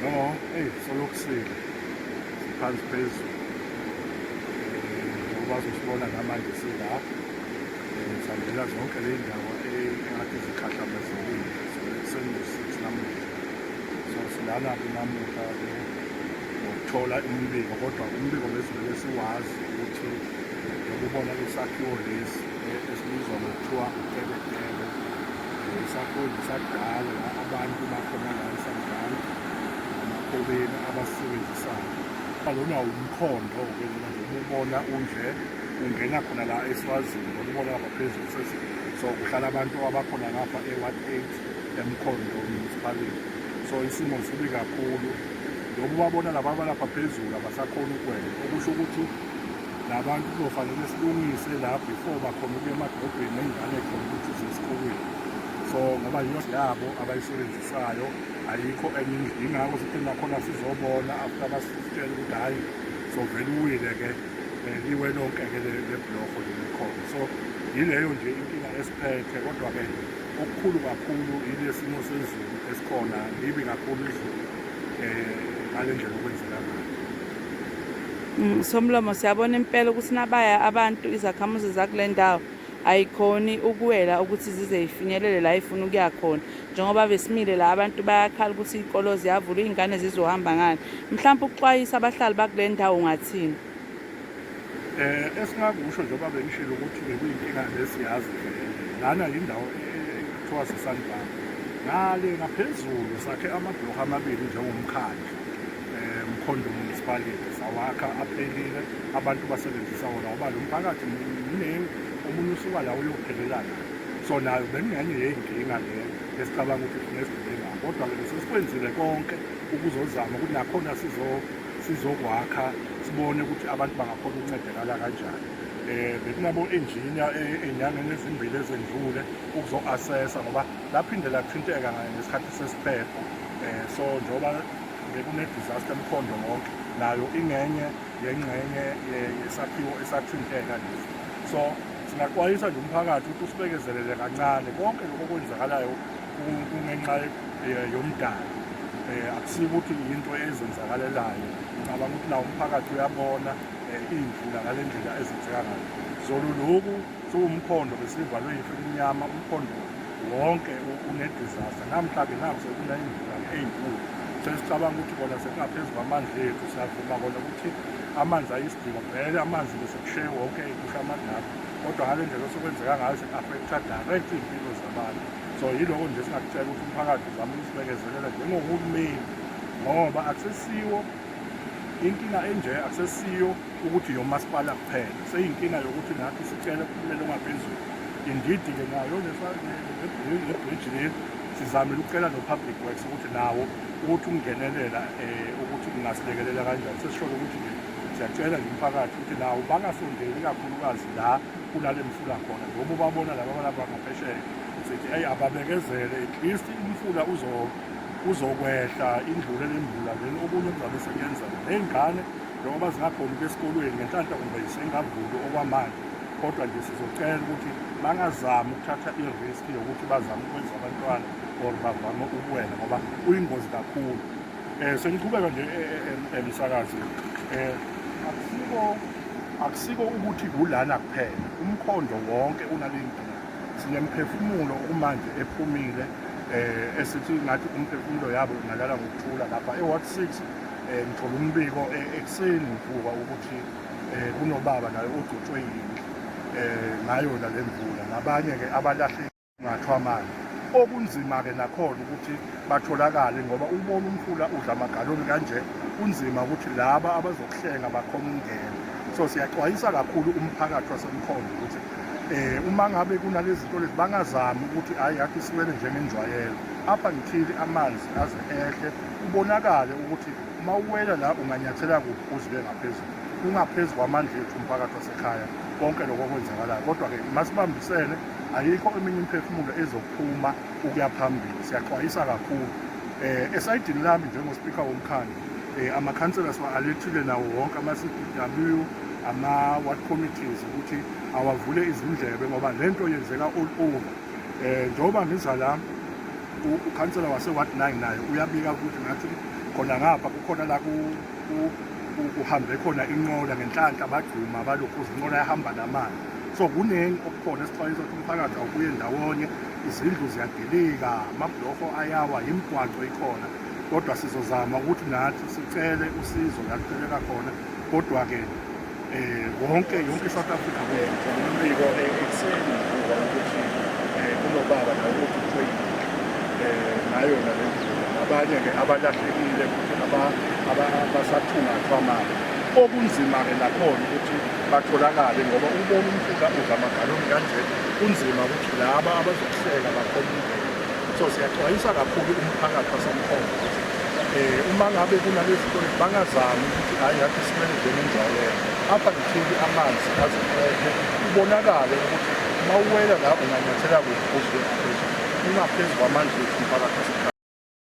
No, eyi solokusile siphansi phezulu njengoba sosibona namanje sila sihambela zonke le ndawo engathi zikhahlamezekile sengu-6 namuhla. So silana-ke namuhla-ke ngokuthola umbiko, kodwa umbiko besivele siwazi ukuthi njengoba ubona isakhiwo lesi esibizwa ngokuthiwa uTebetebe, isakhiwo nje sakudala la abantu bakhona la eSandlwana namakhobeni abasisebenzisayo. Lona umkhondo-ke lona njengoba ubona unje ungena khona la eSwazini, njengoba ubona lapha phezulu so kuhlala abantu abakhona ngapha e-Ward 8 eMkhondo Municipality. So isimo sibi kakhulu njengoba ubabona laba abalapha phezulu abasakhoni ukwela, okusho ukuthi labantu kuzofanele silungise la before bakhona ukuya emadolobheni ney'ngane khona ukuthi ziye esikolweni. So ngoba yiyo yabo abayisebenzisayo, ayikho enye indlela. Yingakho sithi nakhona sizobona after basitshela ukuthi hhayi sovele uwile-ke liwe lonke-ke le bhuloho leli likhona. So yileyo nje inkinga esiphethe, kodwa-ke okukhulu kakhulu yile simo sezulu esikhona, libi kakhulu izulu ngale ndlela okwenzeka ngayo. Somlomo, siyabona impela ukuthi nabaya abantu izakhamuzi zakule ndawo ayikhoni ukuwela ukuthi zize ifinyelele la ifuna ukuya khona, njengoba besimile la abantu bayakhala ukuthi iy'kolo ziyavulwa, iy'ngane zizohamba ngani. Mhlawumpe ukuxwayisa abahlali bakule ndawo ungathini? Esingakusho njengoba bengishilo ukuthi bekuyinkinga lesiyazi vele lana yindawo ekuthiwa seSandlwana, ngale ngaphezulu sakhe amabhuloho amabili njengomkhandlu Mkhondo Municipality, sawakha aphelile, abantu basebenzisa wona ngoba lo mphakathi mningi, omunye usuka la uyophelelana. So nayo bekungenye yey'nkinga le esicabanga ukuthi funa sidlule ngayo, kodwa-ke besesikwenzile konke ukuzozama ukuthi nakhona sizokwakha sibone ukuthi abantu bangakhona ukuncedakala kanjani. Bekunabo engineer ey'nyangeni ezimbili ezendlule ukuzo-assessa ngoba laphinde lathinteka ngesikhathi sesiphepho. So njengoba bekune-disaster emkhondo wonke, nayo ingenye yengxenye yesakhiwo esathinteka lesi. So singaxwayisa nje umphakathi ukuthi usibekezelele kancane, konke lokho okwenzakalayo kungenxa yomdali, akusiko ukuthi yinto ezenzakalelayo. Ngicabanga ukuthi nawo umphakathi uyabona iy'mvula ngale ndlela ezenzeka ngayo. Zolo lokhu siwumkhondo besivalwe yifu elimnyama, umkhondo wonke une-disaster. Namhla-ke nakho sekuna imvula ey'nkulu, sesicabanga ukuthi kona sekungaphezu kwamandla ethu. Siyavuma kona ukuthi amanzi ayisidingo vele, amanzi besekushiye wonke kusho amadaba, kodwa ngale ndlela osekwenzeka ngayo seku-affecta direct iy'mpilo zabantu. So yiloko nje singakutshela ukuthi umphakathi uzame ukusibekezelela njengohulumeni, ngoba akusesiwo inkinga enje, akusesiyo ukuthi yomasipala kuphela, seyinkinga yokuthi nathi sicele kuhulumeni ongaphezulu. Indeed-ke nayo le bridge leli sizamile ukucela no-public works ukuthi nawo ukuthi ukungenelela ukuthi kungasilekelela kanjani. Sesisholo ukuthi nje siyacela nje umphakathi ukuthi nawo bangasondeli kakhulukazi la kunale mfula khona, njengoba ubabona laba balapha ngaphesheya, sithi eyi ababekezele, at least umfula uzokwehla indlule lemvula, then okunye kuzabe sekuyenzeka. Ney'ngane njengoba zingakhoni ukuya esikolweni ngenhlanhla kumbe sengavuli okwamanje, kodwa nje sizocela ukuthi bangazami ukuthatha i-risk yokuthi bazame ukwenza abantwana or bavame ukuwela ngoba kuyingozi kakhulu. Sengiqhubeka nje emsakazi, akusiko ukuthi kulana kuphela, umkhondo wonke unale nkinga. Sinemphefumulo okumanje ephumile esithi ngathi umphefumulo yabo ungalala ngokuthula lapha e-Ward 6. Ngithola umbiko ekuseni ngivuka ukuthi kunobaba naye ogcotshwe yindlu ngayo le mvula, nabanye-ke abalahle ngathwa amanzi. Okunzima-ke nakhona ukuthi batholakale ngoba ubona umfula udla amagaloni kanje, kunzima ukuthi laba abazokuhlenga bakhona ukungena. So siyaxwayisa kakhulu umphakathi waseMkhondo ukuthi uma ngabe kunalezi zinto lezi bangazami ukuthi hhayi yathi siwele njengenjwayelo apha ngithile, amanzi aze ehle kubonakale ukuthi uma uwela la unganyathela kuphi uzibe ngaphezulu. Kungaphezu kwamandla ethu umphakathi wasekhaya konke lokho okwenzakalayo, kodwa-ke masibambisene, ayikho eminye imiphefumulo ezophuma ukuya phambili. Siyaxwayisa kakhulu esayidini lami njengospika womkhandlu, amakhansela siwa-alethile nawo wonke ama-CDW, ama-ward committees ukuthi awavule izindlebe ngoba lento yenzeka all over. Njengoba ngiza la Ukhansela wase-ward 9 naye uyabika ukuthi ngathi khona ngapha kukhona la kuhambe khona inqola ngenhlanhla bagcuma balokhuza inqola yahamba namanzi. So kuningi okukhona esixwayisa ukuthi umphakathi awubuye ndawonye, izindlu ziyadilika, amabhuloho ayawa, imigwaqo ikhona, kodwa sizozama ukuthi nathi sicele usizo la kuceleka khona. Kodwa-ke wonke yonke i-South Africa. Umbiko ekuseni ngibuka ukuthi kunobaba la ukuthi ngayo yona le mvula, abanye-ke abalahlekile futhi abasathungathwa mali, okunzima-ke nakhona ukuthi batholakale ngoba ubona umfula udla amagaloni kanje, kunzima ukuthi laba abazokuhlela bakhona ukungena. So siyaxwayisa kakhulu umphakathi waseMkhondo ukuthi uma ngabe kunalezi zinto bangazami ukuthi hhayi ngathi simele njengenjwayelo apha ngithuli amanzi aziqede, kubonakale ukuthi uma uwela la unganyathela kuphi uze ngaphezulu, ungaphezu kwamandla ethu umphakathi wasekhaya.